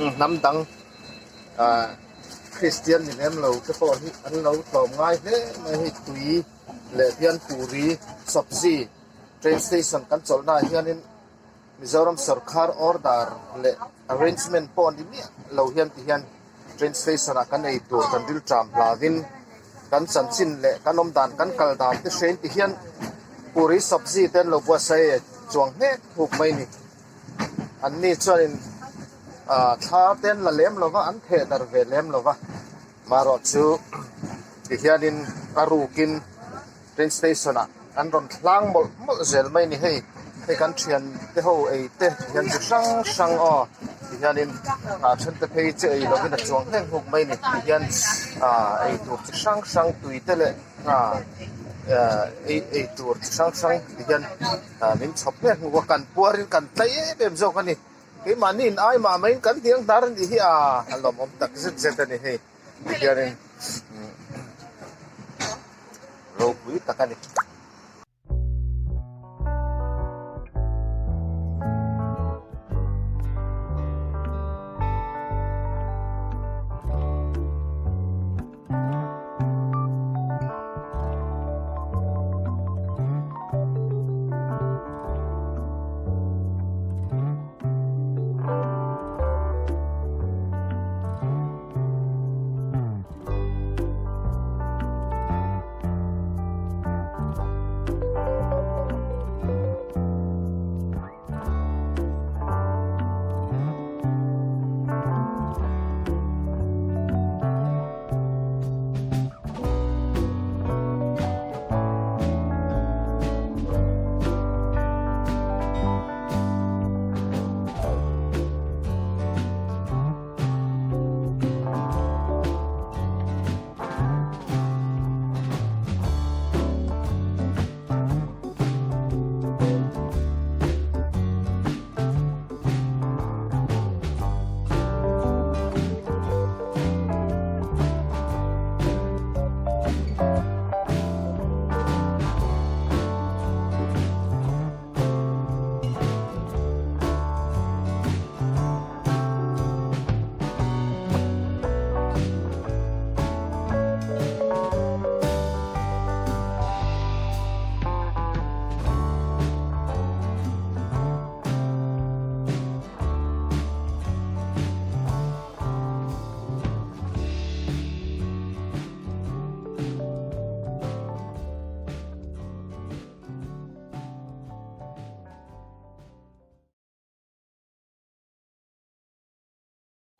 Hnam dang ah Kristian ni lem lo te pawh hi an lo tlawm ngai hle mai hei tui leh hian puri sabzi train station kan chawlhna ah hianin Mizoram sorkar order leh arrangement pawh ni miah lo hian ti hian train station ah kan ei tur kan ril ṭam hlauhin kan chanchin leh kan awm dan kan kal dan te hrein ti hian puri sabzi te an lo buatsaih chuang hnek huk mai a ni. An ni chuanin ah thla te an la lem lo va an theh darh ve lem lo va marawh chu ti hianin a rukin train station ah an rawn hlang mawlh mawlh zel mai a ni hei hei kan thian te ho ei te ti hian chi hrang hrang aw ti hianin ah then te phei chu ei lovin a chuang hlek hluk mai a ni ti hian ah ei tur chi hrang hrang tui te leh ah ei ei tur chi hrang hrang ti hian. Ah min chhawp hle hnu a kan puarin kan tlai em em zawk a ni. Keimahni in ai mah maiin kan hniang hnar a nih hi a a lawmawm tak zet zet a ni hei ti hianin ropui tak a ni.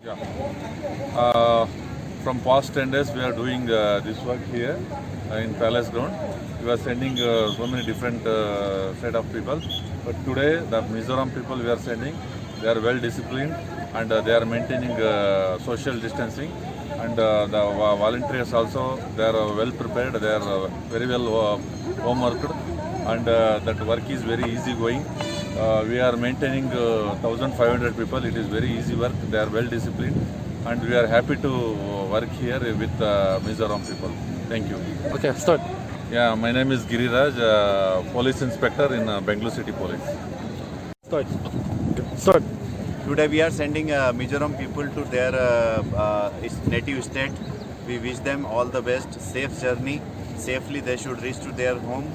Yeah. Uh, from past 10 days, we are doing uh, this work here uh, in Palace Ground. We are sending uh, so many different uh, set of people. But today, the Mizoram people we are sending, they are well disciplined and uh, they are maintaining uh, social distancing. And uh, the volunteers also, they are uh, well prepared. They are uh, very well uh, homeworked, and uh, that work is very easy going. Uh, we are maintaining uh, 1500 people. It is very easy work. They are well disciplined, and we are happy to work here with uh, Mizoram people. Thank you. Okay, start. Yeah, my name is Giriraj, uh, police inspector in uh, Bangalore City Police. Start. Start. Today we are sending uh, Mizoram people to their uh, uh, native state. We wish them all the best, safe journey. Safely they should reach to their home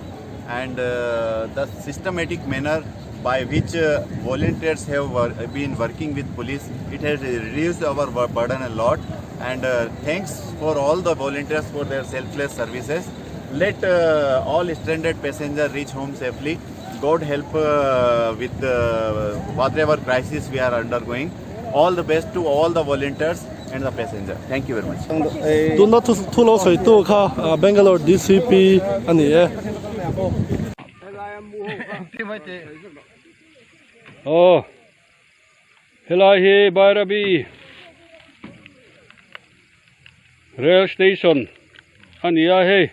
and uh, the systematic manner by which uh, volunteers have wor- been working with police, it has reduced our burden a lot. And uh, thanks for all the volunteers for their selfless services. Let uh, all stranded passengers reach home safely. God help uh, with uh, whatever crisis we are undergoing. All the best to all the volunteers and the passenger. Thank you very much. Tuna thu lo sawi tu kha Bangalore DCP a ni e. Aw helai hi Bairabi rail station a ni a hei.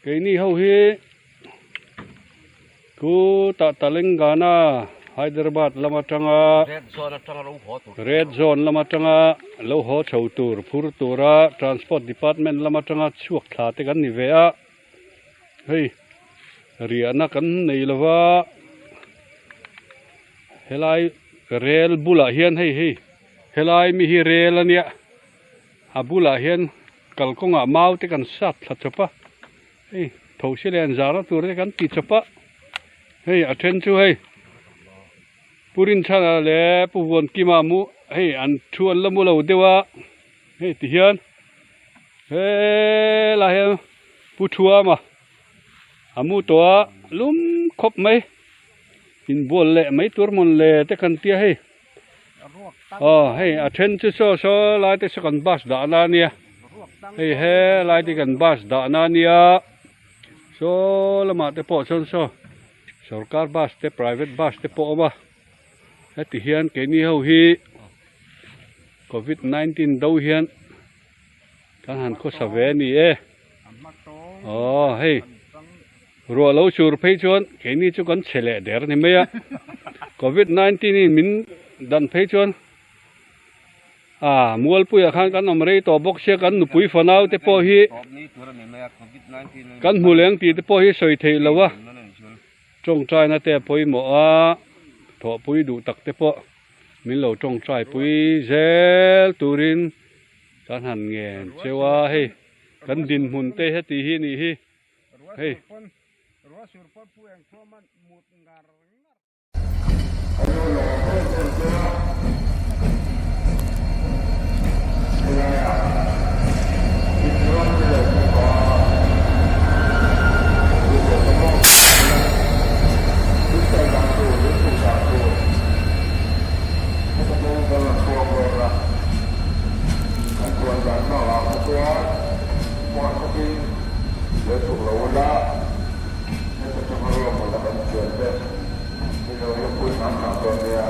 Keini ho hi khutah Telangana Hyderabad lam atanga Red Zone lam atanga lo haw chho tur phur tura Transport Department lam atanga chhuak thla te kan ni ve a hei riahna kan nei lova helai rel bulah hian hei hei. Helai mi hi rel a nia, a bulah hian kalkawngah mau te kan sat thla chawp a, hei thosi leh an zar na tur te kan ti chawp a, hei a then chu hei Pu Rinchhana leh Pu Vuankima mu hei an thu an la mu lo deuh a, hei ti hian helai hian Pu Thuama a mu tawh a lum khawp mai inbual leh mai tur mawn le te kan tia hei. Aw hei a then chu saw saw lai te saw kan bus dah na ania hei he lai te kan bus dah na ania saw lamah te pawh sawn saw sorkar bus te private bus te pawh a awm a heti hian keini ho hi covid 19 do hian kan han khawsa ve a ni e aw hei ruah lo sur phei chuan keini chu kan chhe leh der a ni mai a covid 19 in min dan phei chuan a mualpuiah khan kan awm rei tawh bawk sia kan nupui fanau te pawh hi kan hmu leng tih te pawh hi sawi theih lo a tawngtaina te a pawimawh a thawhpui duh tak te pawh min lo tawngtai pui zel turin Kan han ngen cheu a hei kan dinhmun te heti hi nih hi hei. An chuan dan hmangah kha chuan hmuah takin lo chhuk lo ula, heta tanga ruahmanna kan siam te mi lo la pui hram hram dawn nia.